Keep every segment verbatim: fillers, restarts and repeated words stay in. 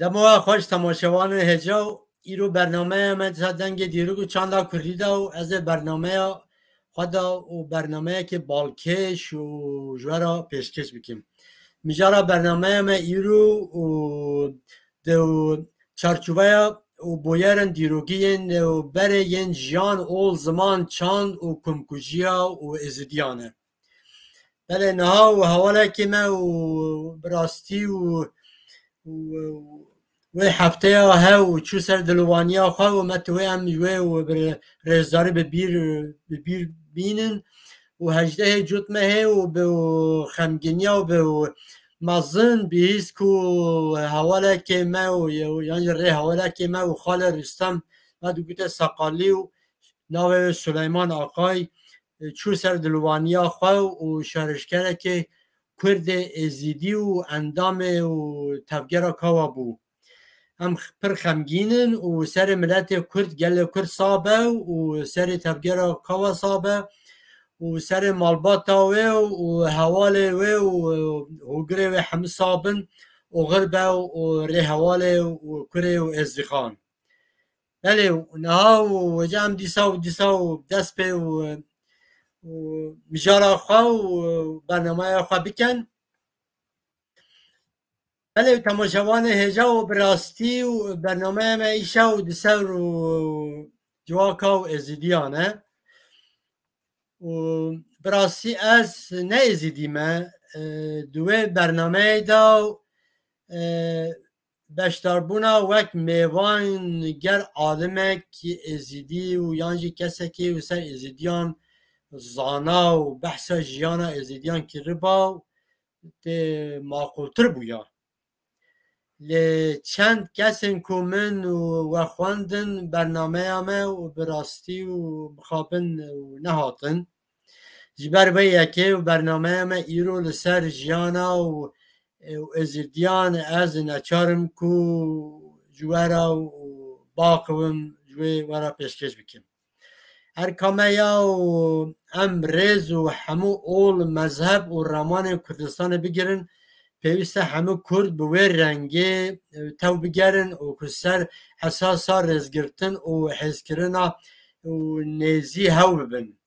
Dema we xweş temaşevanên hêja û îro bernameya me disa dengê dîrok û çanda kurdî de û ez ê bernameya xwe de û bernameyekê balkêş û ji we re pêşkêş bikim. Mijara bernameya me îro û di çarçoveya û boyerên dîrokî yên û berê yên jiyan, ol, ziman, çand û komkujiya û êzidiyan e. Belê niha û hewalekê me û bi rastî û, û, û wê hefteya hew û çû ser dilovaniya xwe û me tu wê em ji wê û bi rêzdarî bi bîr, bi bîr bînin û hejdehê cotmehê û bi û xemgîniya û bi û mezin bihîst ku hewalekê me û ye-, yan jî rê hewalekê me û xalê Rûstem me digote Seqalî û navê wê Suleyman Aqay, e, çû ser dilovaniya xwe û şerişgerekê Kurdê Êzidî û endamê û tevgera Kawa bû. Em x-, pir xemgîn in û serê miletê Kurd, gelê Kurd sax be û serê tevgera Kawa sax be û serê malbata wê û hewalê wê û hogirê wê hemî sax bin, oxir be û rê hewalê û kurê û êzdîxan. Belê, niha û wêca em dîsa û dîsa û dest pê û, û mijara xwe û bernameya xwe bikin. Belê, temaşevanê hêja û bi rastî û bernameya me îşev û di ser û civaka û êzidiyan e. Û bi rastî ez ne êzidî me, e, di wê bernameyê de, e, beşdarbûna wek mêvan ger alimek êzidî û yan jî kesekî û ser êzidiyan zana û behsa jiyana êzidiyan kiriba, tê maqûltir bûya. Lê çend kesên ku min û we xwendin bernameya me û bi rastî û mixabin û nehatin. Ji ber vê yekê û bernameya me îro li ser jiyana û, û êzirdiyan ez neçar im ku ji we re û baqivim ji wê we re pêşkêş bikim. Her kameya û em rêz û hemû ol, mezheb û ramanên Kurdistanê bigirin, pêwîst e hemû Kurd bi wê rengê, e, tev bigerin û ku ser esasa rêzgirtin û hêzkirina û nêzî hew bibin.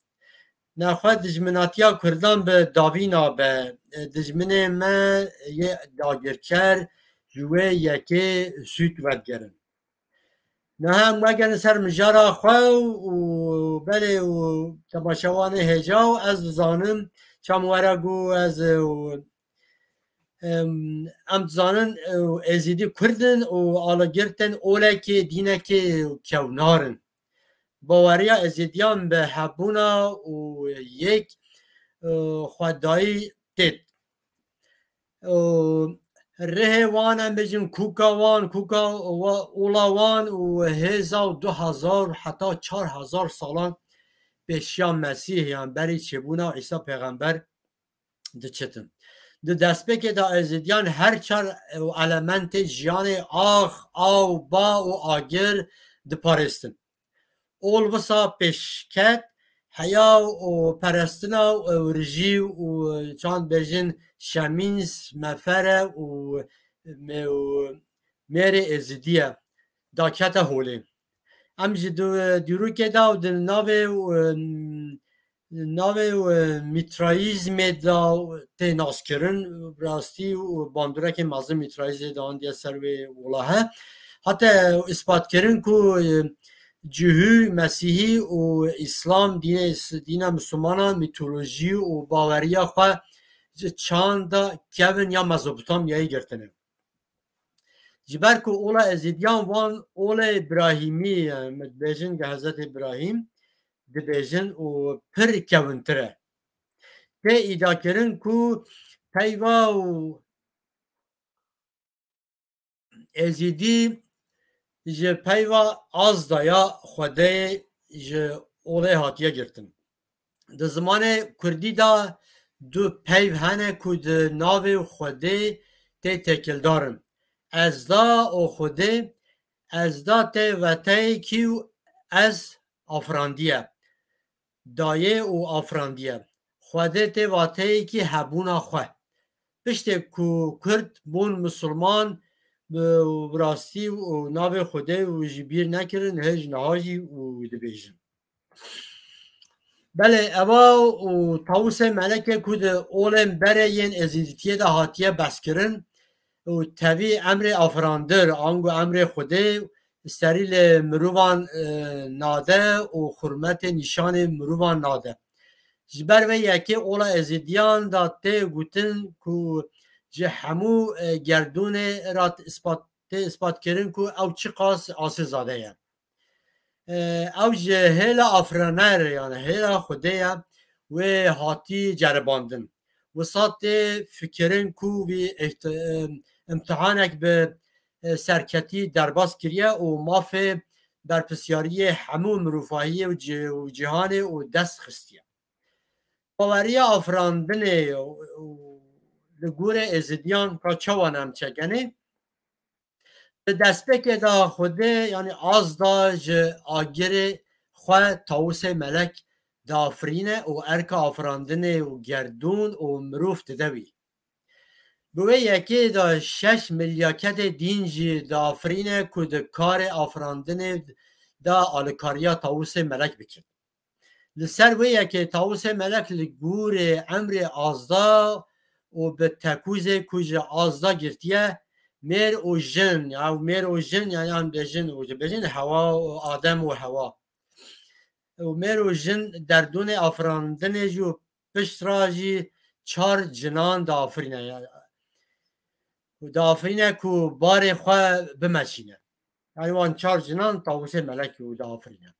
Nexwe dijminatiya Kurdan bi davîna be, e, dijminê me yê dagirker ji wê yekê sûd werdigerin. Niha em vegerin ser mijara xwe û belê û temaşevanê hêja û ez dizanim çam were got ez û, em, em dizanin û êzîdî Kurd in û aligirtin olekê dînekê kewnar in. Baweriya êzîdiyan bi hebûna û yek, e, xwedayî têt. Û rihê wan, em bêjin kûka wan, kûka wa-, ola wan û hêza û du hezar heta çar hezar salan pêşiya Mesîh, yan berî çêbûna Îsa pêxember diçitin. Di destpêkê de êzîdiyan her çar û elementê jiyanê ax, aw, ba û agir diparêstin. Ol wisa pêşket, heya û perestina û rijî û çand bêjin şemîns, mefere û me-, û mêrê êzidî ye, dakete holê. Em ji di-, dîrokê de û di navê û, em, navê û mîtrayîzmê de tê naskirin, rastî û bandoreke mezin mîtrayîzê de andiye ser wê wila he. Hate îspatkirin ku, e, cihû, mesîhî û îslam, dînê îs-, dîna mislimana, mîtolojî û baweriya xwe ji çanda kevin ya Mezopotamyayê girtine. Ji ber ku ola êzîdiyan van olê Îbrahîmî, yani, me dibêjin ki Hezretê Îbrahîm dibêjin û pir kevintir e. Tê îdiakirin ku peyva û êzîdî ji peyva Azda ya Xwedê ji olê hatiye girtin. Di zimanê kurdî de du peyv hene ku di navê Xwedê tê têkildar in. Ezda û Xwedê, Ezda tê veteyekî û ez afirandiye. Dayê û afirandiye. Xwedê tê vateyekî hebûna xwe. Piştê ku Kurd bûn misilman, bi rastî û navê Xwedê û ji bîr nekirin, hêj niha jî û dibêjin. Belê, eva û Tawusê Melekê ku di olên berê yên Êzîdîtiyê de hatiye behskirin û tevî emrê afirandir, ango emrê Xwedê serî li mirovan, e, nade û hurmetê nîşanê mirovan nade. Ji ber vê yekê ola Êzîdiyan de tê gotin ku ji hemû, e, gerdûnê re ispat, tê ispatkirin ku ew çiqas asilzade ye. E, ew ji hêla afiraner, yani hêla Xwedê ye, wê hatî ceribandin. Wisa tê fikirin ku vî îht-, e, imtihanek bi, e, serketî derbas kiriye û mafê berpirsyariyê hemû mirovahiyê û cî-, û cîhanê û dest xistiye. Baweriya afirandinê û, û li gorê Êzidiyan ka çawa ne em çekenê? Di destpêkê de Xwedê, yanî azda ji agirê xwe Tawusê Melek diafirîne û erka afirandinê û gerdûn û mirov dide wî. Bi wê yekê de şeş milyaketê dîn jî diafirîne ku di karê afirandinê de alîkariya Tawusê Melek bikin. Li ser wê yekê Tawusê Melek li gorî emrê azda û bi tekûzê ku ji azda girtiye, mêr û jin, ya mêr û jin, ya yan bêjin û bêjin Hewa û Adem û Hewa. Û mêr û jin derdûnê afirandinê jî û pişt re jî çar cinan diafirîne. Ya, û diafirîne ku barê xwe bimeşîne. Yani wan çar cinan Tawusê Melek û diafirîne.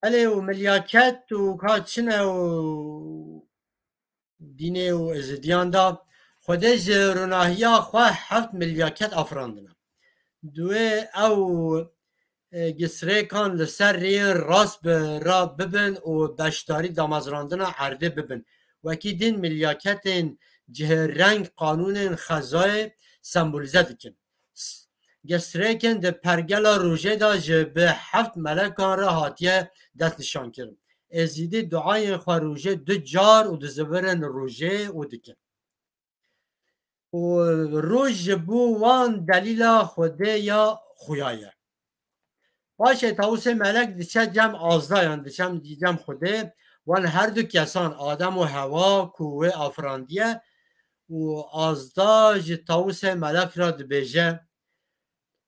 Elê û milyaket û ka çi ne û dînê û Êzidiyan de Xwedê ji ronahiya xwe heft milyaket afirandine. Duê ew, e, gisrêkan li ser rêyên rast bi ra bibin û beşdarî damezrandina erdê bibin. Wekî din milyaketên cihê reng qanûnên xezayê sembolize dikin. Gesrêkên di pergela rojê de ji bi heft melekan re hatiye destnîşankirin. Êzîdî duayên xwe rojê du car û dizivirin rojê û dikin. Û roj ji bo wan delîla Xwedê ya xuya ye. Paşê Tawusê Melek diçe cem azdayan, diçe cem Xwedê, wan her du kesan, Adem û Hewa ku wê afirandiye, û azda ji Tawusê Melek re dibêje,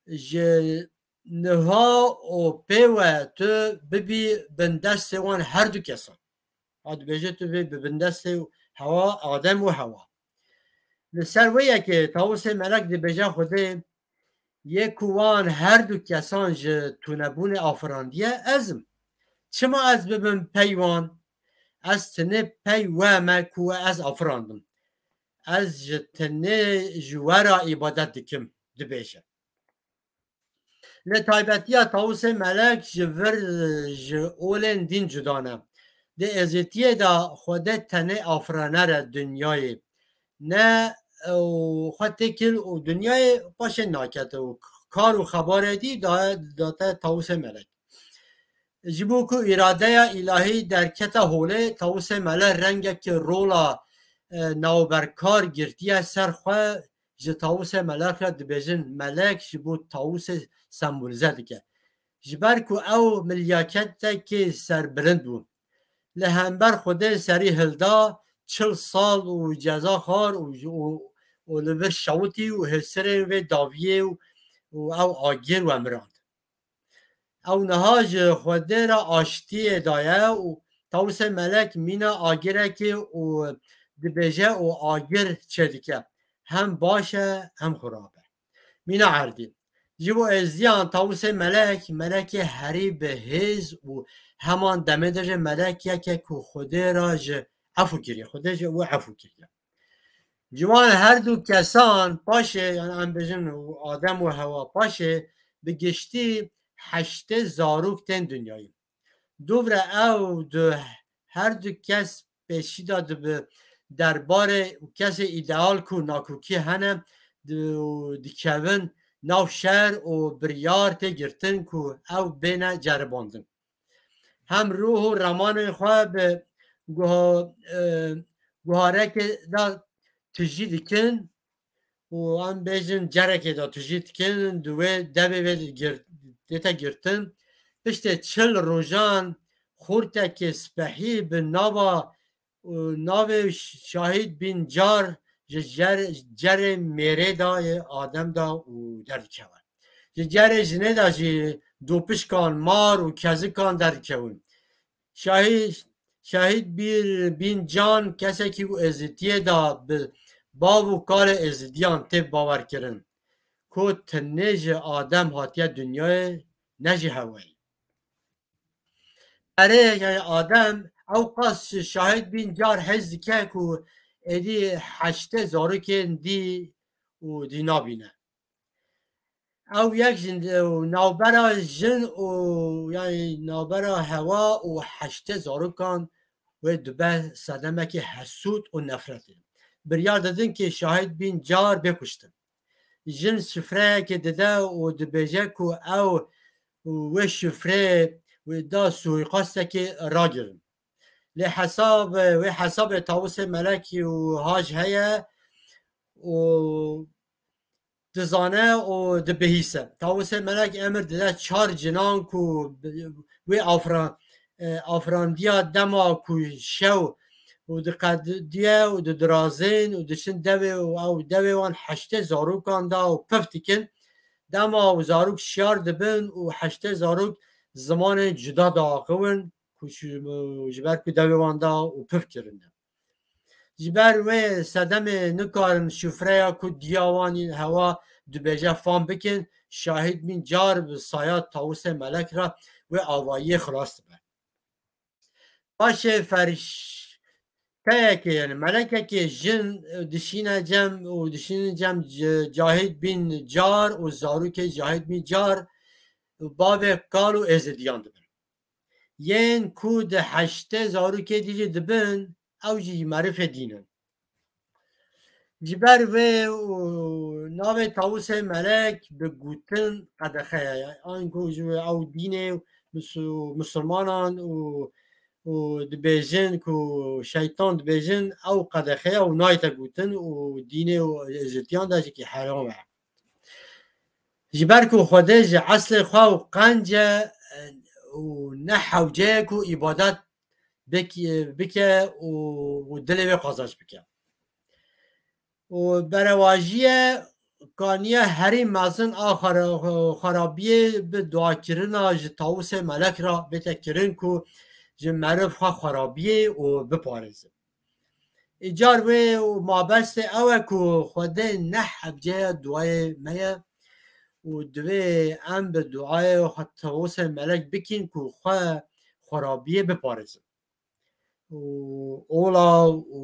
ji niha û pêwe tu bibî bindestê wan her du kesan. Ha dibêje tu bê bi bindestê Hewa, Adem û Hewa. Li ser wê yekê Tawusê Melek dibêje Xwedê, yê ku wan her du kesan ji tunebûnê afirandiye, ez im. Çima ez bibim pey wan? Ez tinê pey we me ku we ez afirandim. Ez ji tinê ji we re îbadet dikim, dibêje. Lê taybetiya Tawusê Melek ji vir, ji olên dîn cuda ne. Di êzîtiyê de Xwedê tenê afiraner e dinyayê. Ne, û xwe têkil û dinyayê paşê nakete û kar û xebarê dî da-, date Tawusê Melek. Ji bo ku îradeya îlahî derkete holê, Tawusê Melek rengekî rola, e, navberkar girtiye ser xwe, ji Tawusê Melek re dibêjin, melek ji bo Tawusê sembolize dike. Ji ber ku ew milyaketekê serbilind bû. Li hember Xwedê serî hilda, çil sal û ceza xwar û, û, û li vir şewitî û hêsirên vê dawiyê û, û ew agir wemirand. Ew niha ji Xwedê re aştiyê daye û Tawusê Melek mîna agirekê û dibêje û agir çêdike. Hem baş e, hem xirab e. Mîna erdî. Ji bo êzdiyan Tawusê Melek, melekê herî bi hêz û heman demê de jî melek yeke ku Xwedê re ji efû kiriye. Xwedê ji wê efû kiriye. Ji wan her du kesan paşê, yani em bêjin Adem û Hewa paşê, bi giştî heştê zarok tên dinyayê. Dûv re ew du, her du kes pêşî de dibi derbarê kesê îdeal ku nakokî hene di-, dikevin nav şer û biryar tê girtin ku ew bêne ceribandin. Hem ruh û ramanên xwe bi guha-, e, guharekê de tijî dikin û em bêjin cerekê de tu jî dikin, di wê devê vê gir-, dête girtin. Piştê çil rojan xortekê spehî bi nava, û navê Şahîd Bîn Car ji cer-, cerê mêrê de yê Adem de û derdikeve. Ji cerê jinê de jî dopişkan, mar û kezikan derdikevin. Şahî-, Şahîd Bîr-, Bîn Can kesekî û êzidiyê de bi bav û kalê êzidiyan tê bawer kirin ku tenê ji Adem hatiye dinyayê, ne ji Hewayê. Erê, yani Adem ew qas Şahîd Bîn Car hez dike ku êdî heştê zarokên dî û dî nabîne. Ew yek ji, navbera jin û, yani navbera Hewa û heştê zarokan wê dibe sedemekî hesûd û nefretê. Biryar didin ki Şahîd Bîn Car bê kuştin. Jin şifreyekê dide û dibêje ku ew wê şifreyê wê da suîqastekê ragirin. Lê hesab, wê hesabê Tawusê Melekî û Hac heye û dizane û dibihîse. Tawusê Melek emir dide çar cinan ku bi-, wê afra-, e, afrandiya dema ku şew û diqediye û didirazên û diçin devê û ew devê wan heştê zarokan da û pif dikin. Dema û zarok şiyar dibin û heştê zarok zimanên cuda diaxivin ku ji, ji ber ku devê wan da û pif kirine. Ji ber wê sedemê nikarin şifreya ku diya wan ên Hewa dibêje fam bikin, Şahîd Bîn Car bi saya Tawusê Melek re wê avayiyê xilas dibe. Paşê ferşteyekê, yani melekekê jin, e, dişîne cem û dişîne cem C-, Cahîd Bîn Car û zarokê Cahîd Bîn Car bavê kal û êzidiyan dibin. Yên ku di heştê zarokê dî jî dibin, ew jî merifê dîn in. Ji ber vê û navê Tawusê Melek bi gotin qedexe ye. Anku ji ew dînê û mis-, musulmanan û, û dibêjin ku şeytan dibêjin, ew qedexe ye û nayte gotin û dînê û êzîdiyan de jî ki heram e. Ji ber ku Xwedê ji eslê xwe û qenc e û ne hewce ye ku îbadet bik-, bike û, û dilê wê qazanc bike. Û berevajiye kaniye herî mezin a xara-, xarabiyê bi duakirina ji Tawusê Melek re bête kirin ku ji meriv xwe xarabiyê û biparêzin. Îcar wê û mabestê ew e ku Xwedê ne hevceya duayê me ye û divê em bi duayê xwe Tawusê Melek bikin ku xwe xurabiyê biparêzin. Û ola û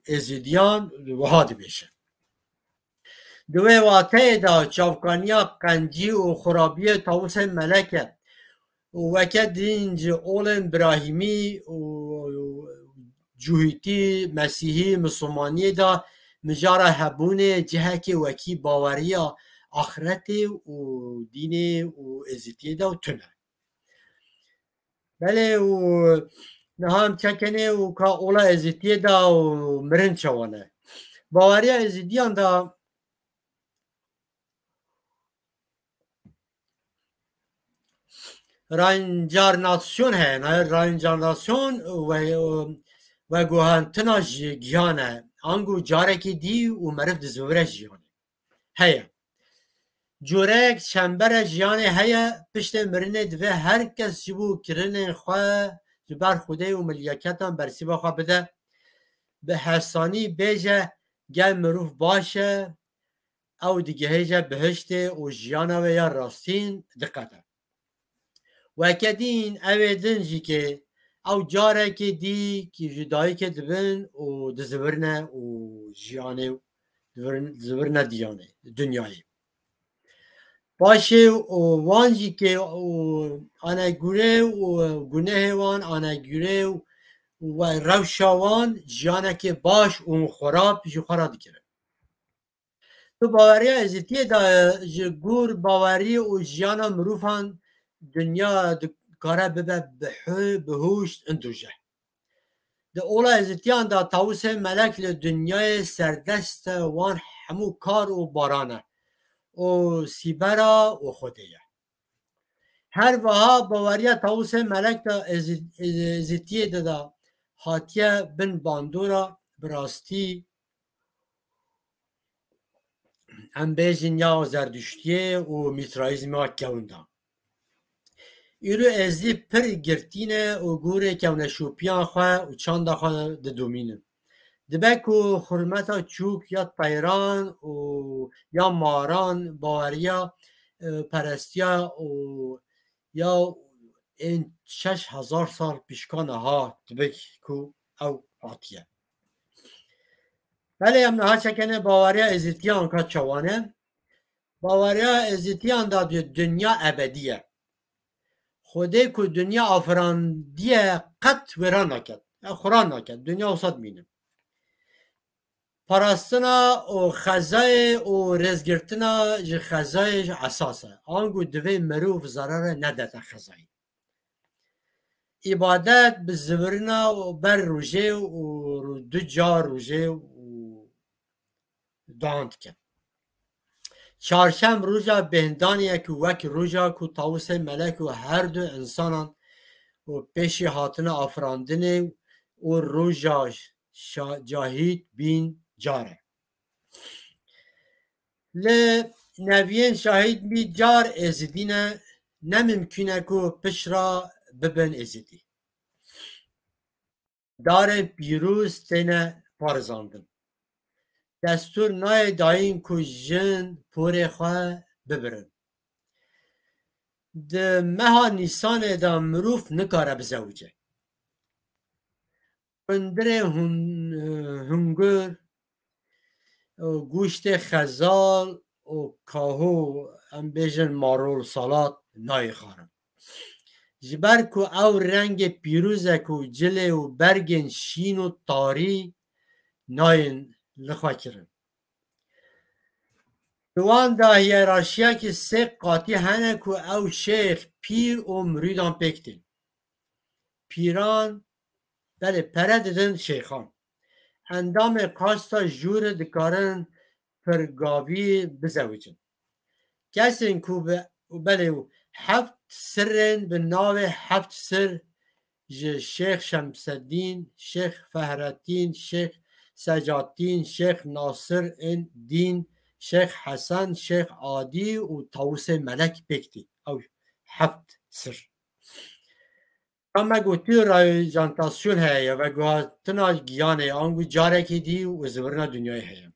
êzîdiyan wiha dibêje. Di wê wateyê de çavkaniya qencî û xurabiyê Tawusê Melek e û weke din ji olên Birahîmî û Cuhîtî, Mesîhî, Misilmaniyê de mijara hebûnê cihekê wekî baweriya axretê û dînê û êzîtiyê de tune. Belê û niha em çekenê û ka ola êzîtiyê de û mirin çawan e. Baweriya êzîdiyan de reincarnasyon heye. Reincarnasyon ve, veguhentina ji giyan e. Ango carekî dî û meriv dizivire jiyanê. Heye. Corek çembere jiyanê heye, piştê mirinê divê her kes ji bo kirinên xwe ji ber Xwedê û milyeketan bersîva xwe bide. Bi hesanî bêje, gel mirov baş e, ew digihêje bihiştê û jiyana wê ya rastîn diqede. Weke dîn ew ê din jî kê ew carekê dî kî ji dayikê dibin û dizivirne û jiyanê divirin-, dizivirne diyanê, dinyayê. Paşê û wan jî kê û anegûrê û gunehê wan anegûrê û we rewşa wan jiyanekê baş û xurab ji xwe re dikirin. Tu baweriya êzîtiyê de ji gor bawerî û jiyana mirovan dinya dikare bibe bihu-, bihuşt in dojeh. Di ola êzîtiyan de Tawusê Melek li dinyayê serdeste wan hemû kar û baran e û sîbera û Xwedê ye. Her wiha baweriya Tawusê Melek de Êzî-, Êzîtiyê de, de hatiye bin bandora bi rastî, em bêjin, ya Zerduştiyê û Mîtraîzma kewin de. Îro Êzdî pir girtî ne û gorê kewneşopiyan xwe û çanda xwe didomînin. Dibe ku hurmeta çûk ya teyran û ya maran baweriya, e, perestiya û ya ên şeş hezar sal pişka niha dibe ku ew hatiye. Belê em niha çekene baweriya Êzîtiyan ka çawan e. Baweriya Êzîtiyan da di-, dinya ebedî ye. Xwedê ku dinya afirandiye qet wêran naket. E, xura naket. Dinya wisa dimîne. Parastina û xezayê û rêzgirtina ji xezayê ji esas e. Ango divê mirov zerare nedete xezayê. Îbadet bi zivirina û ber rojê û ro-, du car rojê û dan dike. Çarşem roja bêhndanê ye ku wek roja ku Tawusê Melek û her du însanan û pêşî hatina afirandinê û roja şa-, cahîd bîn car e. Li neviyên şahîd bî car Êzidî ne, ne mimkûn e ku pişra bibin Êzidî. Darên pîroz têne parizandin. Destûr nayê dayîn ku jin porê xwe bibirin. Di meha Nîsanê de mirov nikare bizewice. Hundirê hun-, hungur, goştê xezal û kaho, em bêjin marol salat, nayê xwarin. Ji ber ku ew rengê pîroz e ku cilê û bergên şîn û tarî nayên li xwe kirin. Di wan de hiyerarşiyekî sê qatî hene ku ew şêx, pîr û mirîdan pêk tên. Pîran, belê, pere didin şêxan. Endamê kasta jûre dikarin pirgavî bizewicin. Kesên ku bi, belê, heft sirrên bi navê heft sir ji Şêx Şemseddîn, Şêx Fehrettîn, Şêx Secatîn, Şêx Nasir ên Dîn, Şêx Hesen, Şêx Adî û Tawusê Melek pêk tî. Ew heft sir. Ka me gotî rajantasyon heye ya veguhatina giyanê, ango carekê dî û zivirina dinyayê heye.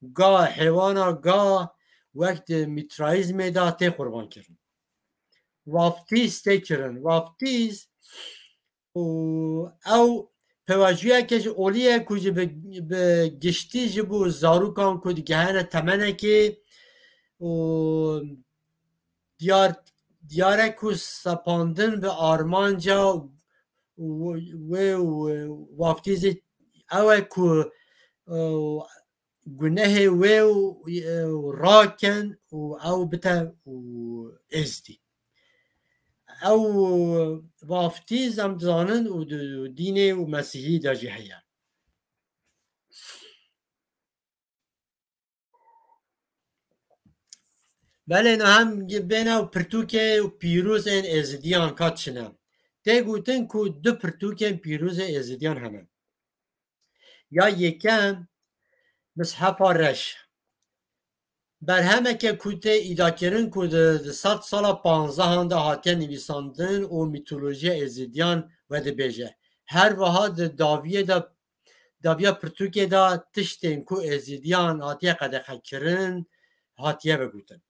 Ga, heywana ga wek di mîtraîzmê de tê qurban kirin. Vaftîz tê kirin. Vaftîz û ew pêvajoyeke ji olî ye ku ji bi, bi giştî ji bo zarokan ku digihene temenekê û diyar, diyar e ku sepandin bi armanca wê û vaftîzê ew e ku, e, gunehê wê û, e, rakin û ew bite û Êzdî. Ew vaftîz em dizanin û di dînê û Mesîhî de jî heye. Belê, niha em bêne û pirtûkê û pîroz ên Êzidiyan ka çi ne. Tê gotin ku du pirtûkên pîroz ê Êzidiyan hene. Ya yekem, Mishefa Reş. Berhemeke ku tê îdakirin ku di, di sed sala panzdehan de hatiye nivîsandin û mîtolojiya Êzidiyan vedibêje. Her wiha di dawiyê de, dawiya pirtûkê de tiştên ku Êzidiyan hatiye qedexekirin, hatiye vegotin.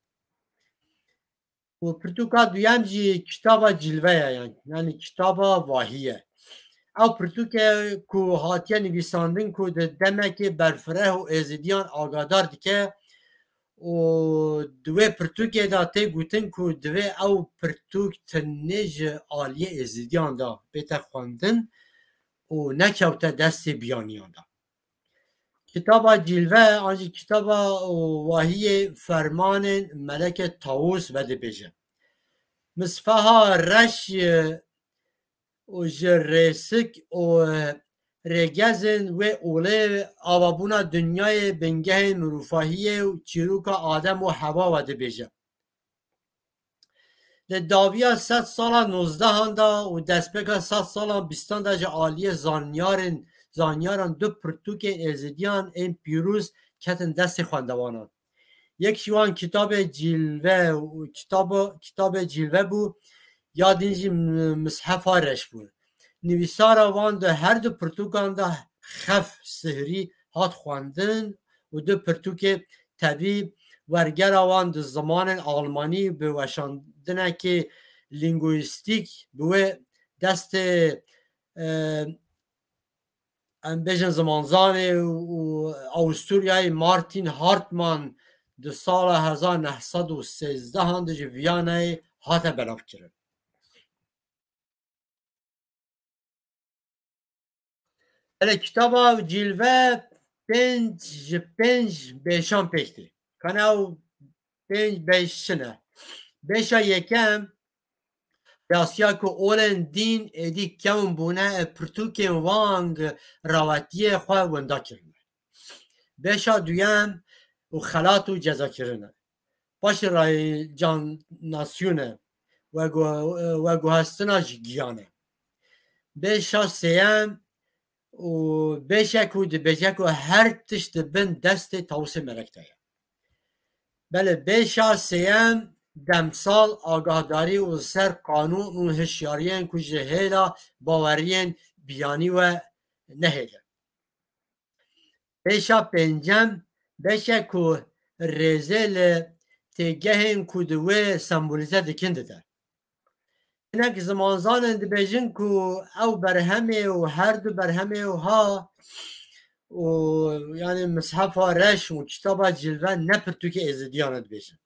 Û pirtûka duyem jî kitaba Cilve ye, yani, yani kitaba Vahî ye. Ew pirtûke ku hatiye nivîsandin ku di demekê berfireh û Êzidiyan agadar dike û di wê pirtûkê de tê gotin ku divê ew pirtûk tenê ji aliyê Êzidiyan de bête xwendin û nekewte destê biyaniyan de. Kitaba Cilve an jî kitaba Vahiyê Fermanên Meleke Tawus vedibêje. Misfeha Reş û ji Rêsik û rêgezên wê olê avabûna dinyayê bingehên mirûfahiyê û çîroka Adem û Hewa we dibêje. Di dawiya sed sala nozdehan de û destpêka sed sala bîstan de ji aliyê zanyarên, zanyaran du pirtûkên êzidiyan ên pîroz ketin destê xwendewanan. Yek ji wan kitabê Cîlve û kitaba, kitabê Cîlve bû, ya din jî m-, Mishefa Reş bû. Nivîsara wan di her du pirtûkan de xef sihrî hat xwendin û du pirtûkê tevî wergera wan di zimanên almanî bi weşandinekê lînguîstîk bi wê destê, e, em bêjin zimanzanê û Awisturyayê Martin Hartmann di sala hezar neh sed û sêzdeh an de ji Viyanayê hate belavkirin. Hele kitaba Cîlve pênc ji pênc bêşan pêk tê. Kana ew pênc bêş çi ne? Bêşa yekem, rastiya ku olên dîn êdî kewm bûne, e, pirtûkên wan rawetiyê xwe winda kirine. Bêşa duyem û xelat û ceza kirine. Paşê rayî can nasyone, wegu-, weguhestina ji giyan e. Bêşa sêyem û bêşek û dibêje ku her tişt di bin destê Tawusê Melek de ye. Belê, bêşa sêyem demsal agahdarî û ser qanûn û hişyariyên ku ji hêla baweriyên biyanî we nehêle. Bêşa pêncem, beşek ku rêzê li têgehên ku di wê sembolîze dikin dide. Hinek zimanzanên dibêjin ku ew berhemê û her du berhemê û ha û, yanî, Mishefa Reş û Kitaba Cilve ne pirtûkê Êzidiyan e dibêjin.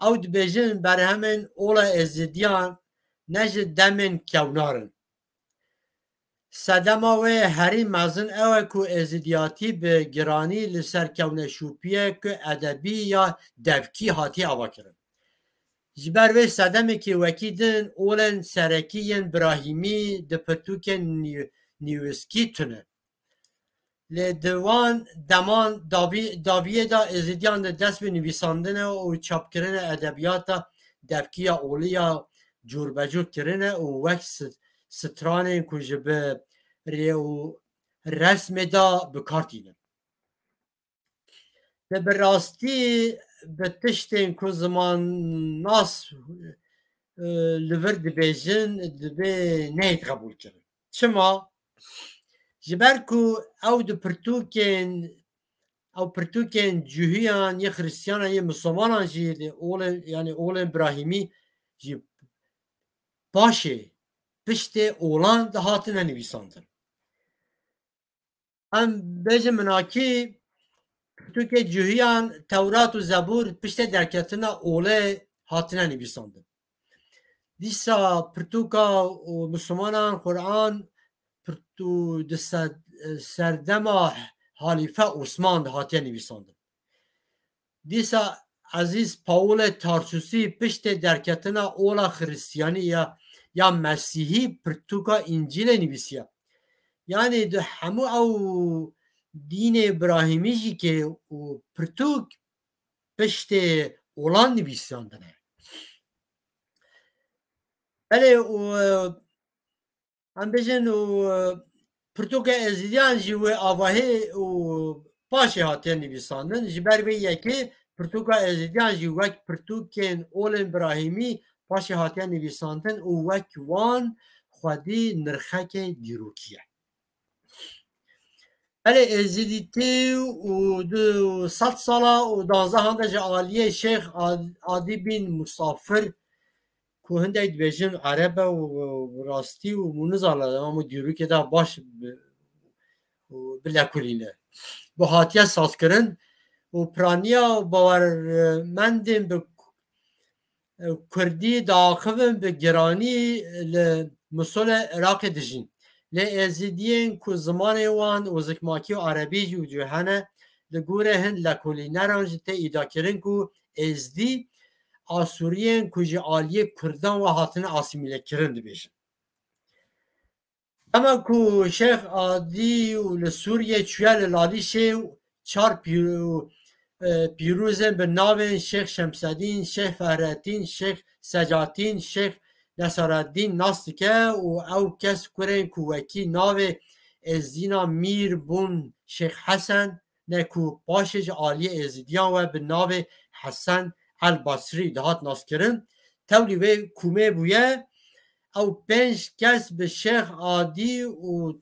Ew dibêjin berhemên ola Êzidiyan ne ji demên kewnar in. Sedema wê herî mezin ew e ku Êzidiyatî bi giranî li ser kewneşopiyê ku edebî ya devkî hatiye avakirin. Ji ber vê sedemekî wekî din olên serekî yên Birahîmî di pirtûkên nî-, nîwiskî tune. Lê di wan deman davî-, daviyê de Êzidiyan di dest bi nivîsandine û çapkirine edebiyata devkî ya olî ya cûrbecûr kirine û wek st-, stranên ku ji bi rê û resmê de bi kar tînin. Lê bi rastî bi tiştên ku zimannas, e, li vir dibêjin, divê neyê qebûl kirin. Çima? Ji ber ku ew di pirtûkên, ew pirtûkên cihûyan yê Xristiyanan yê Misilmanan jî, olên, yanî olên Birahîmî jî paşê piştê olan dihatine nivîsandin. Em bêjin minakî pirtûkê cihûyan Tewrat û Zebûr piştê derketina olê hatine nivîsandin. Dîsa pirtûka û Misilmanan Quran pirtû di ser-, serdema Halîfe Osman de hatiye nivîsandin. Dîsa Ezîz Pawulê Tarsusî piştê derketina ola Xiristiyanî ya, ya Mesîhî pirtûka Încîlê nivîsiye. Yanî di hemû ew dînê Birahîmî jî ke û pirtûk piştê olan nivîsandine. Belê û, e, em bêjin û, e, pirtûka Êzidiyan jî wê avahî û paşê hatiye nivîsandin. Ji ber vê yekê pirtûka Êzidiyan jî wek pirtûkên olên Birahîmî paşê hatiye nivîsandin û wek wan xwedî nirxeke dîrokî ye. Belê Êzidîtî û du sed sala û danzehan de ji aliyê Şêx Ad-, Adî bin Musafir ku hindek dibêjin Ereb e û, û rastî û min nizane, em û dîrokê de baş bi, û bilekulîne. Bi hatiye sazkirin û piraniya bawermendên bi Kurdî diaxivin bi giranî li Misolê Iraqê dijîn. Lê Êzidiyên ku zimanê wan û zikmakî û erebî jî û cû hene, li gorê hin lekolîneran jî tê îdiakirin ku Êzdî Asûriyên ku ji aliyê Kurdan ve hatine asîmîlekirin dibêjin. Dema ku Şêx Adî û li Sûriyê çûye, li Lalîşê çar pîr-, e, pîrozên bi navên Şêx Şemsedîn, Şêx Fehretîn, Şêx Secatîn, Şêx Nesareddîn nas dike û ew kes kurên ku wekî navê Êzdîna Mîr bûn Şêx Hesen, ne ku paşê ji aliyê Êzidiyan we bi navê Hesen El Basrî dihat naskirin, tewlî wê kûmê bûye. Ew pênc kes bi Şêx Adî û,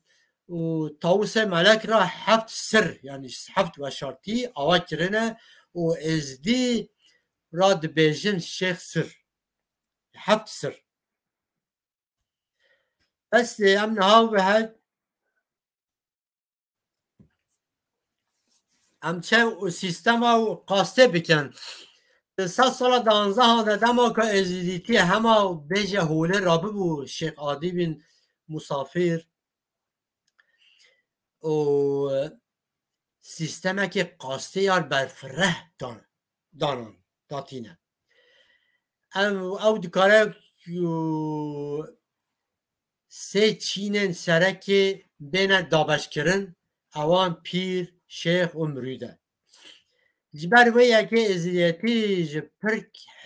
û Tawusê Melek re heft sir, yanî heft weşartî awa kirine û Êzdî ra dibêjin Şêx Sir. Heft sir. Bes em niha bi her Em çew û sîstema û qastê bikin. Di sed sala danzehan de dema ku Êzidîtî hema bêje holê rabibû Şêx Adî bin Musafir û sîstemekê qastê yar berfireh dan, danan, datîne. Ev, ew dikare ku sê çînên serekê bêne dabeşkirin, ewan pîr, şêx û mirûd e. Ji ber wê yekê êzidiyetî ji pir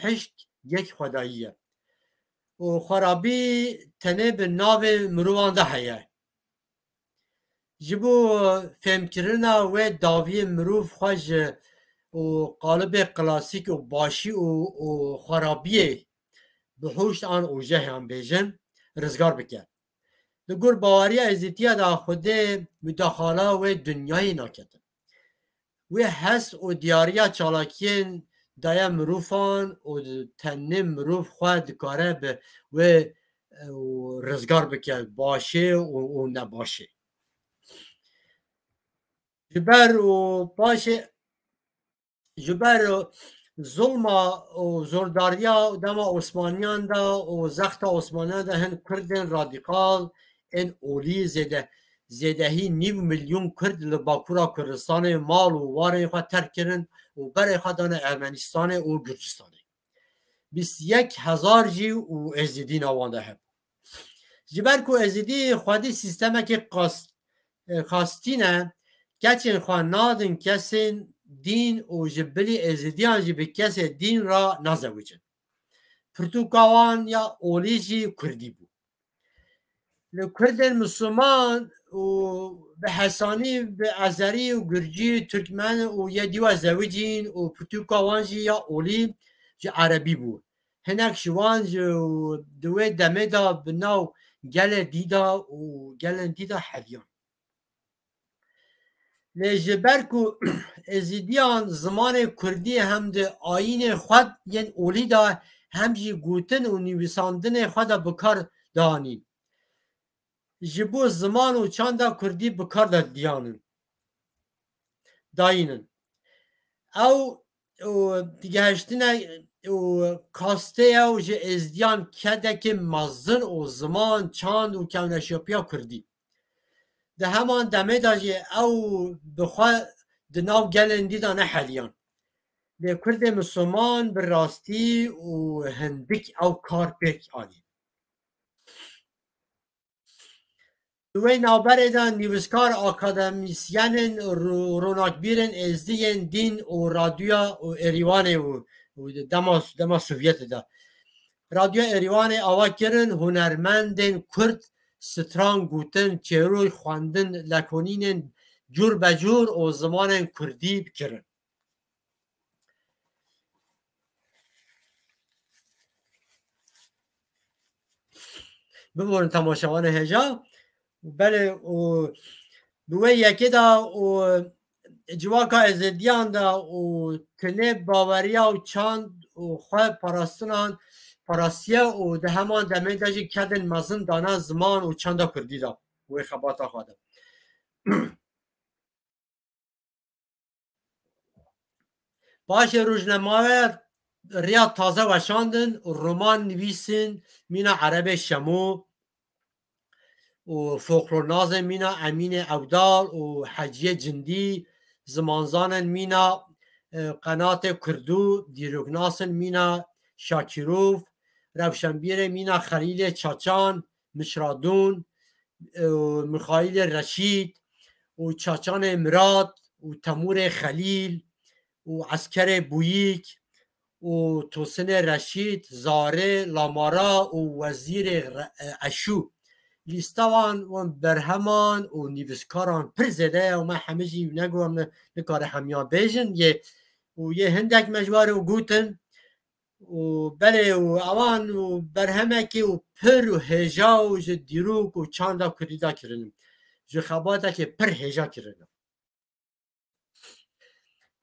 hişk yek xwedayî ye. Û xwerabî tenê bi navê mirovan de heye. Ji bo fêmkirina wê dawiyê mirov xwe ji û qalibê klasîk û başî û, û xwerabiyê bihuşt an û jehan bêjin, rizgar bike. Li gor baweriya êzîtiya de Xwedê mudaxala wê dinyayê naketin. Wê hes û diyariya çalakiyên daye mirovan û tenê mirov xwe dikare bi wê, e, û rizgar bike, başê û, û nebaşê. Ji ber û paşê, ji ber zulma û zordariya dema Osmaniyan de û zexta Osmaniyan de hin Kurdên radîkal ên olî zêde, zêdehî nîv milyon Kurd li Bakura Kurdistanê mal û warên xwe terk kirin û berê xwe dane Ermenistanê û Gurcistanê. Bîst yek hezar jî û Êzidî nav wan de hebû. Ji ber ku Êzidî xwedî sîstemekê qas-, e, xastî ne, keçên xwe nadin kesên dîn û ji bilî Êzidiyan jî bi kesê dîn re nazewicin. Pirtûka wan ya olî jî kurdî bû. Li Kurdên Misliman û bi Hesanî, bi Ezerî û Gurcî, Turkmen û yê dî we zewicîn û pirtûka wan jî ya olî ji Erebî bû. Hinek ji wan ji di wê demê de bi nav gelê dî de û gelên dî de heliyan. Lê ji ber ku Êzidiyan zimanê kurdî hem di ayînê xwe yên olî de hem jî gotin û nivîsandinê xwe de bi kar dianîn. Ji bo ziman û çanda kurdî bi kar de diyanin, dayînin. Ew û digehiştine û kastê ew ji Êzdiyan kedekê mezin û ziman, çand û kewneşopiya kurdî. Di heman demê de jî ew bi xwe di nav gelên dî de neheliyan. Lê Kurdê Misliman bi rastî û hindik ew kar pêk anî. Di wê navberê de nivîskar, akademîsyenên, ro-, ronakbîrên êzdî yên dîn û radyoya û Êrîwanê û, û dema, dema Sovyetê de. Radyoya Êrîwanê ava kirin hunermendên Kurd stran gotin, çêroy xwendin, lekonînên cûr be cûr û zimanên Kurdî bikirin. Biborin temaşevanê hêja. Belê û bi wê yekê de û civaka Êzêdiyan de û tinê baweriya û çand û xwe parastinan parastiye û di heman demê de jî kedên mezin dane ziman û çanda kurdî de wê xebata xwe de. Paşê rojnameyê riya taze weşandin, roman nivîsin mîna Erebê Şemo û folklornazên mîna Emînê Ewdal û Heciyê Cindî, zimanzanên mîna, e, Qenatê Kurdû, dîroknasin mîna Şakîrov, rewşenbîrê mîna Xelîlê Çaçan, Mişradûn, e, Mixaîlê Reşîd û Çaçanê Mirat û Temûrê Xelîl û Eskerê Bûyîk û Tosinê Reşîd, Zarê, Lamara û Wezîrê Re-, e, Eşû. Lîsta wan, wan berheman û nivîskaran pir zêde ye û me hemî jî negot, em ne-, nikare hemiyan bêjin. Yê, û yê hindek me ji warê û gotin, û belê û ewan û berhemekî û pir û hêja û ji dîrok û çanda kurdî de kirine. Ji xebatekê pir hêja kirine.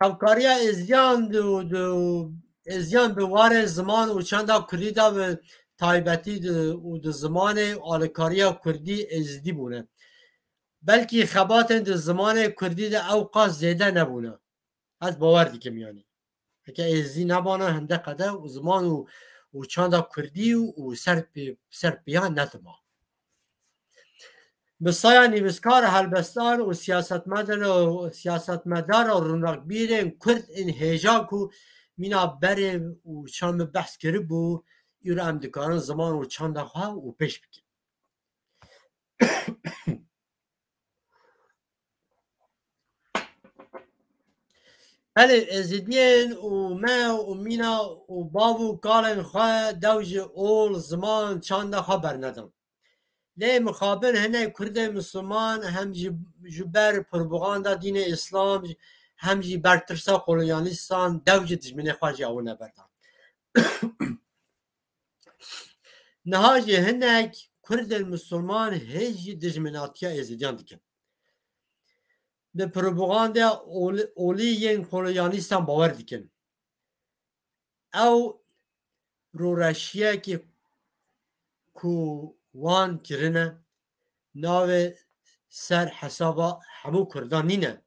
Hevkariya Êzidiyan di, di, Êzidiyan bi warê ziman û çanda kurdî de bi taybetî di, û di zimanê alîkariya kurdî êzidî bûne. Belkî xebatên di zimanê kurdî de ew qas zêde nebûne. Ez bawer dikim yanî. Heke êzidî nebana hinde qede û ziman û, û çanda kurdî û, û ser pê, ser pêya netibû. Bi saya nivîskar, helbestan û siyasetmedar û siyasetmedar û rûnakbîrên kurd ên hêja ku mîna berê û çand min behs kiribû, îro em dikarin ziman û çanda xwe û pêş bikin. Belê, Êzidiyên û me û mîna û bav û kalên xwe dew ji ol, ziman, çanda xwe bernedin. Lê mixabin hinek Kurdên Misliman hem jî ji ber propaganda dînê Îslam, hem jî ber tirsa kolonyalîstan dew ji dijminê xwe jî ew neberdan. Niha jî hinek Kurdên Misliman hê jî dijminatiya Êzidiyan dikin. Bi propaganda olî, olî yên kolonyalîstan bawer dikin. Ew rûreşiyekê ku wan kirine, navê ser hesaba hemû Kurdan nîne.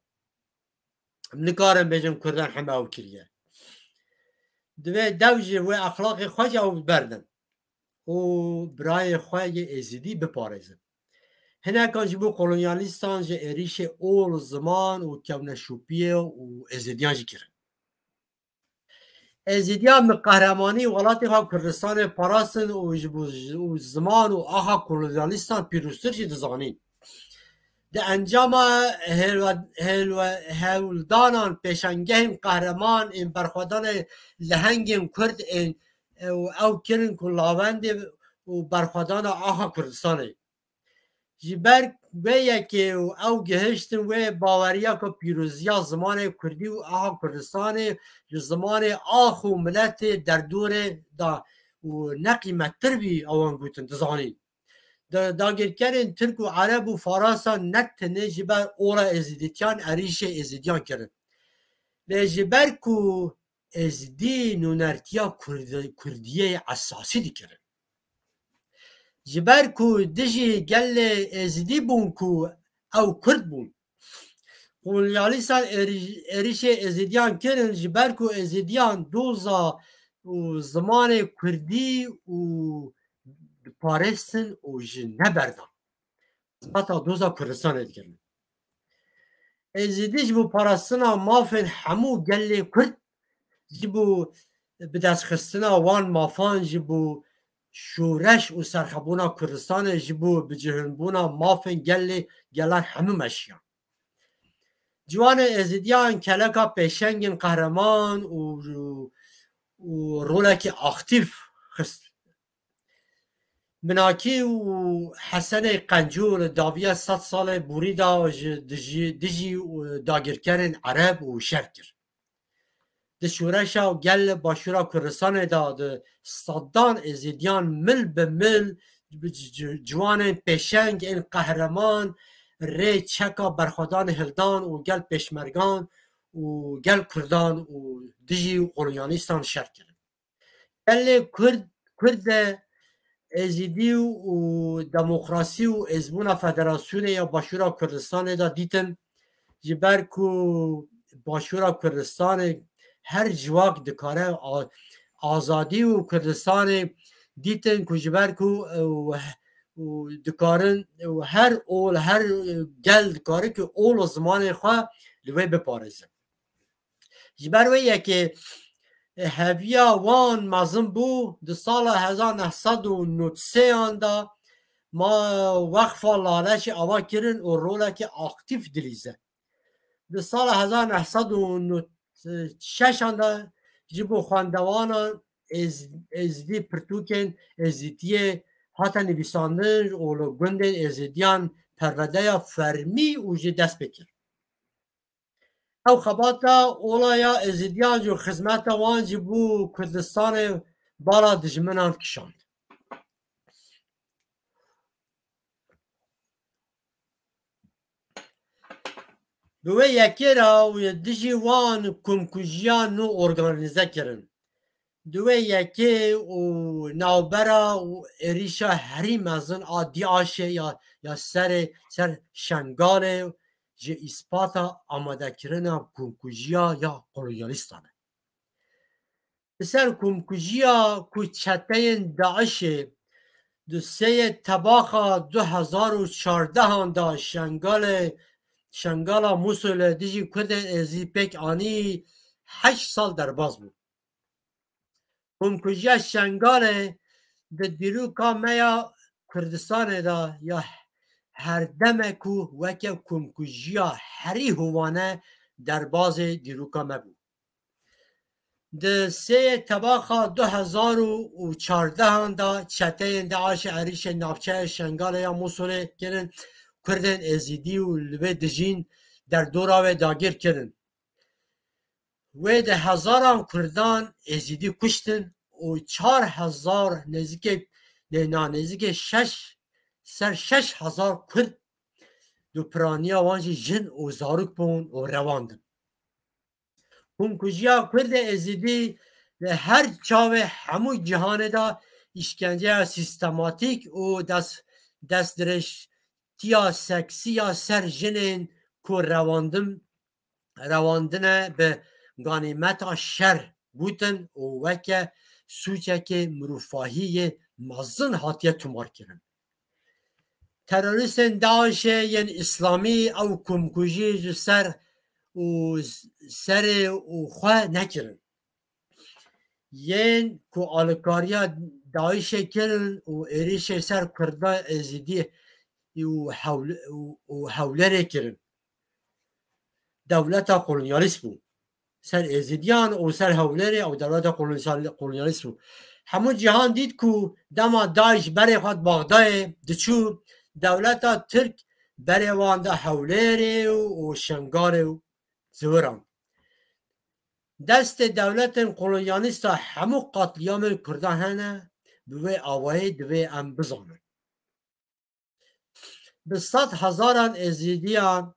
Em nikarin bêjin Kurdan heme ew kiriye. Divê dew ji wê exlaqê xwe jî ew berdin û birayê xwe yê Êzidî biparêzin. Hinekan ji bo kolonyalîstan ji êrîşê ol, ziman û kewneşopiyê û Êzidiyan jî kirin. Êzidiyan bi qehremanî welatê xwe Kurdistanê parastin û ji bo û ziman û axa kolonyalîstan pîroztir jî dizanîn. Di encama hêlwe-, hêlwe-, hewldanan pêşengehên qehreman ên berxwedanê lehengên Kurd ên, e, û ew kirin ku lawendê û berxwedana axa Kurdistanê. Ji ber vê yekê û ew gihiştin wê baweriya ku pîroziya zimanê kurdî û axa Kurdistanê ji zimanê ax û miletê derdorê da û neqîmettir bî, ewan gotin, dizanîn. Da-, dagirkerên Tirk û Ereb û Farasa ne tenê ji ber ola êzidîtiyan êrîşê êzidiyan kirin. Lê ji ber ku Êzidî nûnertiya Kurd-, Kurdiyê esasî dikirin. Ji ber ku dijî gelê Êzidî bûn ku ew Kurd bûn. Kolonyalîstan êrî-, êrîşê Êzidiyan kirin, ji ber ku Êzidiyan doza û zimanê Kurdî û diparêstin û ji neberdan. Xizmeta doza Kurdistanê dikirin. Êzidî ji bo parastina mafên hemû gelê Kurd, ji bo bidestxistina wan mafan, ji bo şoreş û serxebûna Kurdistanê, ji bo bicihinbûna mafên gelê, gelan hemû meşiyan. Ciwanê Êzidiyan keleka pêşengên qehreman û, û rolekî aktîf xist. Minakî û Hesenê Qencû li dawiya sed salê borî de ji dijî, dijî û dagirkerên Ereb û şer kir. Di şoreşa gel Başûra Kurdistanê de di sedan Êzidiyan mil bi mil bi ci-, ci-, ciwanên pêşeng ên qehreman rê çeka berxwedanê hildan û gel pêşmergan û gel Kurdan û dijî kolonyalîstan şer kirin. Gelê Kurd, Kurd de Êzidî û demokrasî û êzbûna federasyonê ya Başûra Kurdistanê de dîtin, ji ber ku Başûra Kurdistanê her civak dikare a-, azadî û Kurdistanê dîtin ku ji ber ku, e, û, û dikarin, û her ol, her gel dikare ku ol û zimanê xwe li wê biparêzin. Ji ber wê yekê, e, heviya wan mezin bû, di sala hezar neh sed û nod sê an de ma wexfa Lale jî ava kirin û rolekî aktîf dilîze. Di sala hezar neh sed û nod û şeşan de ji bo xwendevanan êz-, êzdî pirtûkên êzdîtiyê hate nivîsandin û li gundên êzidiyan perwedeya fermî û jî dest pê kir. Ew xebata ola ya êzidiyan jî û xizmeta wan jî bo Kurdistanê bala dijminan kişand. Bi wê yekê re û dijî wan komkujiya nû organîze kirin. Di wê yekê û navbera û êrîşa herî mezin a DAIŞê ya, ya serê, ser Şengalê ji îspata amadekirina komkujiya ya kolonyalîstan e. Li ser komkujiya ku çeteyên DAIŞê di sêyê Tebaxa du hezar û çardehan de Şengalê, Şengala Mûsilê dijî Kurdên Êzidî pêk anî, heşt sal derbas bû. Komkujiya Şengalê di dîroka me ya Kurdistanê de ya her deme ku weke komkujiya herî hovane derbazê dîroka me bû. Di sêyê Tebaxa du hezar û çardehan de çeteyên DAIŞê êrîşên navçeya Şengalê ya Mûsilê kirin, Kurdên Êzidî û li wê dijîn derdora wê dagir kirin. Wê de hezaran Kurdan Êzidî kuştin û çar hezar nêzîkê, nê-, na nêzîkê şeş, ser şeş hezar Kurd du piraniya wan jî jin û zarok bûn û revandin. Komkujiya Kurdê Êzidî li her çavê hemû cîhanê de îşkenceya sîstematîk û dest, destdirêjtiya seksî ya ser jinên ku rewandin, rewandine bi ganîmeta şer gotin û weke sûcekê mirovahî yê mezin hatiye tomarkirin. Terorîstên DAIŞê yên Îslamî ew komkujî ji ser û serê û xwe nekirin. Yên ku alîkariya DAIŞê kirin û êrîşê ser Kurda Êzidî û Hewl-, û, û Hewlerê kirin. Dewleta kolonyalîst bû. Ser Êzidiyan û ser Hewlerê ew dewleta kolonyal-, kolonyalîst bû. Hemû cîhan dît ku dema DAIŞ berê xwe di Baxdayê diçû, dewleta Tirk berê wan da Hewlerê û, û Şengalê û Ziwiran. Destê dewletên kolonyalîsta hemû qatliyamên Kurdan hene, bi vê awayî divê em bizanin. Bi sed hezaran Êzidiyan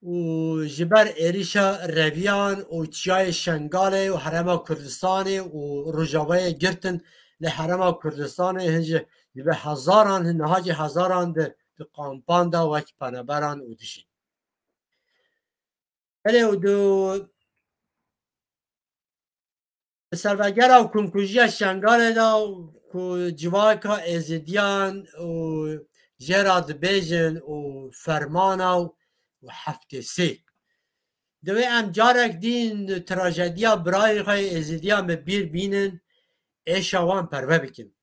û ji ber êrîşa reviyan û çiyayê Şengalê û Herêma Kurdistanê û Rojavayê girtin li Herêma Kurdistanê, hin jî ji bi hezaran, hin niha jî hezaran di, di kampan de wek penaberan û dijîn. Belê û du Bi servegera komkujiya Şengalê de ku civaka Êzidiyan û jê re dibêjin û fermana û heftê sê. Divê em carek din trajediya birayên xwe Êzidiyan bi bîr bînin, êşa wan perve bikin.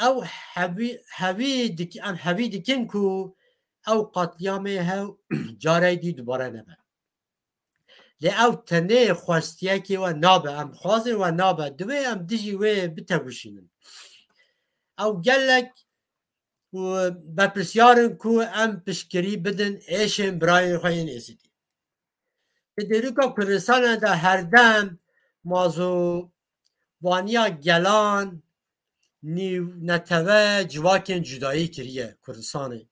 Ew hevî, hevî dik-, em hevî dikin ku ew qatliyamê hev carek dî dubare nebe. Lê ew tenê xwestiyekê we nabe, em dixwazin we nabe, divê em dijî wê bitevuşînin. Ew gelek û berpirsiyar in ku em piştgirî bidin êşên birayên xwe yên Êzidî. Di dêrika Kurdistanê de herdem mazovaniya gelan, nîv netewe civakên cudayî kiriye Kurdistanê.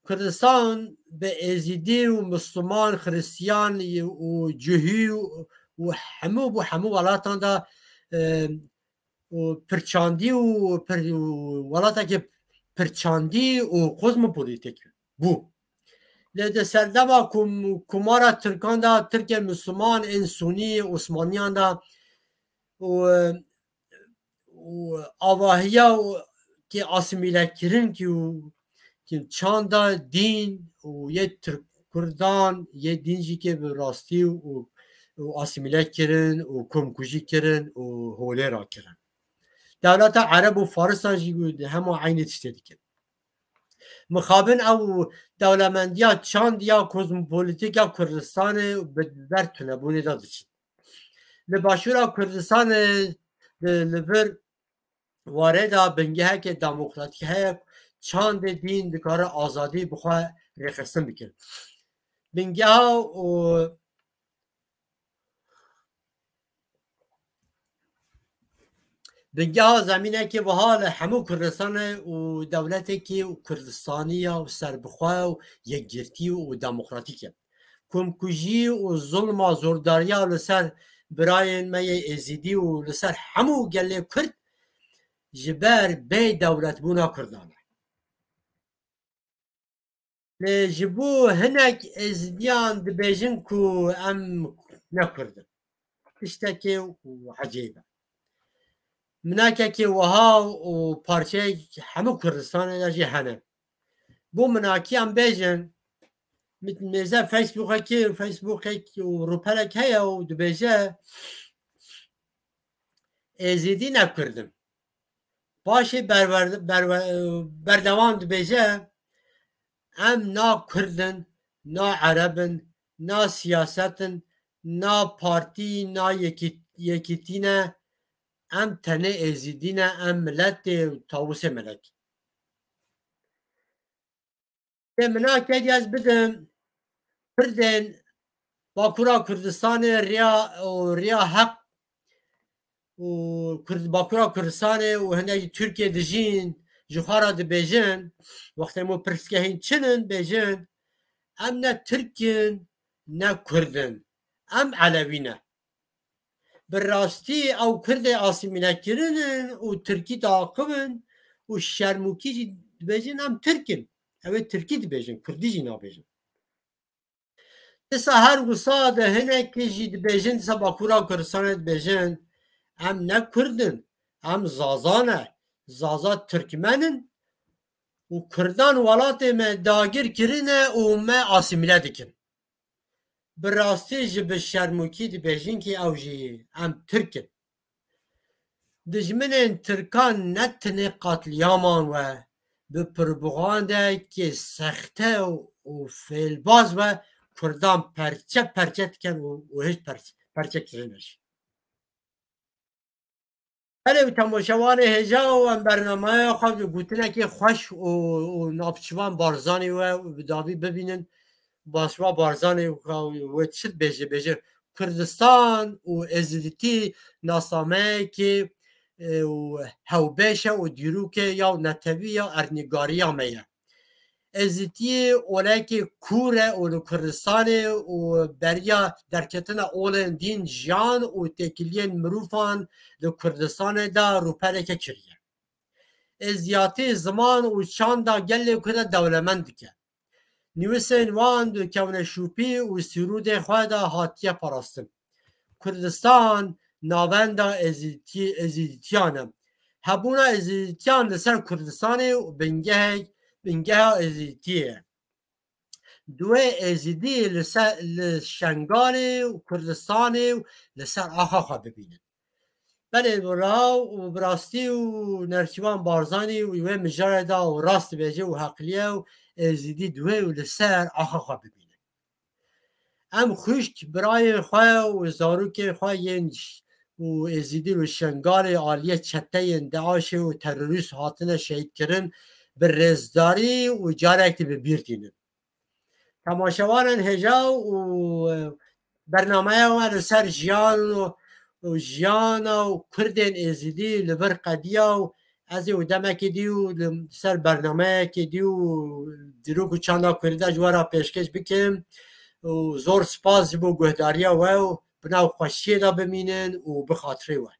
Kurdistan bi Êzidî û Misliman, Xiristiyan û Cihî û, û hemû, bo hemû welatan de, e, û pirçandî û pir-, û welatekî pirçandî û kozmopolitîk bû. Lê di serdema kom-, komara Tirkan de, Tirkên Misliman ên Sunî Osmaniyan de û, û avahiya û kê asîmîlekirin kî û kî çanda dîn û yê Tirk Kurdan, yê dîn jî kê bi rastî û, û asîmîle kirin û komkujî kirin û holê rakirin. Dewleta Ereb û Farisan jî hema eynî tiştê dikin. Mixabin ew dewlemendiya çandiya kozmopolitîk ya Kurdistanê bi ber tunebûnê de diçin. Li Başûra Kurdistanê li, li vir warê de bingeheke demokratîk heye, çandê din dikare azadî bi xwe rêxistin bike. Bingeha û bingeha zemînekê wiha li hemû Kurdistanê û dewletekî û Kurdistaniya û serbixwe û yekgirtî û demokratîk e. Komkujî û zulma zordariya li ser birayên me yê Êzidî û li ser hemû gelê Kurd ji ber bê dewletbûna Kurdan e. Lê ji bo hinek Êzidiyan dibêjin ku em ne Kurd in. Tiştekê û ecêb e. Minakekê wiha û parçeyek hemû Kurdistanê de jî hene. Bo minakî em bêjin, mêze Facebookekê, Facebookek û rûpelek heye û dibêje, Êzidî ne Kurd in. Paşê berwer-, berwe-, berdewam dibêje, em na Kurd in, na Ereb in, na siyaset in, na partî, na yekî-, yekîtî ne, em tenê Êzidî ne, em miletê û tawusê melek. Tê minakê ez bidim Kurdên Bakura Kurdistanê riya û riya heq û Kurd, Bakura Kurdistanê û hinek Tirkiye dijîn ji xwe re dibêjin, wextê me pirsgehên çi in, bêjin, em ne Tirk in, ne Kurd in, em Elewî ne. Bi rastî ew Kurdê asîmîle kirin in û Tirkî diaxivin û şermûkî jî dibêjin em Tirk in. Ew ê Tirkî dibêjin, Kurdî jî nabêjin. Disa her wisa de hinekî jî dibêjin, disa Bakûra Kurdistanê dibêjin, em ne Kurd in, em Zaza ne, Zaza Tirkmen in û Kurdan welatê me dagir kirine û me asîmîle dikin. Bi rastî ji bi şermûkî dibêjin kî ew jî em Tirk in. Dijminên Tirkan ne tenê qatliyaman we, bi propagandayekî sexte û fêlbaz we Kurdan perçe perçe dikin û, û hêj perç-, perçe kirine jî. Belê û temaşevanê hêja û em bernameya xwe bi gotinekê xweş û, û navçivan Barzanî we bi davî bibînin. Başwa Barzanî wê çi dibêje? Bêje Kurdistan û Êzidîtî nasnameyekê, e, û hewbêş e û dîrokê ya netewî ya erdnîgariya me ye. Êzidîtî olekê kûr e û li Kurdistanê û beriya derketina olên dîn jiyan û têkiliyên mirovan li Kurdistanê de rûpeleke kiriye. Êzidîtî ziman û çanda gelê Kurd dewlemend dike. Nivîsên wan di kewneşopî û sîrûdê xwe de hatiye parastin. Kurdistan navenda Êzidîtî-, Êzidîtiyan e. Hebûna Êzidîtiyan li ser Kurdistanê û bingehek, bingeha Êzidîtiyê ye. Divê Êzidî li se-, li Şengalê û Kurdistanê û li ser axa xwe bibînin. Belê, bi raw û bi rastî û Nerçîvan Barzanî û wê mijarê da û rast dibêje û heqliye û Êzidî divê û li ser axa xwe bibîne. Em xwişk birayên xwe û zarokên xwe yên ş-, û Êzidî li Şengalê aliyê çeteyên DAIŞê û terorîst hatine şehîdkirin, bi rêzdarî û carek din bi bîr tînin. Temaşevanên hêja û, e, bernameya we li ser jiyan û, û jiyana û Kurdên Êzidî li vir qediya û ez ê û demekê dî û li ser bernameyekê dî û dîrok û çanda Kurdî de ji we re pêşkêş bikim û zor spas ji bo guhdariya we û bi nav xweşiyê de bimînin û bi xatirê we.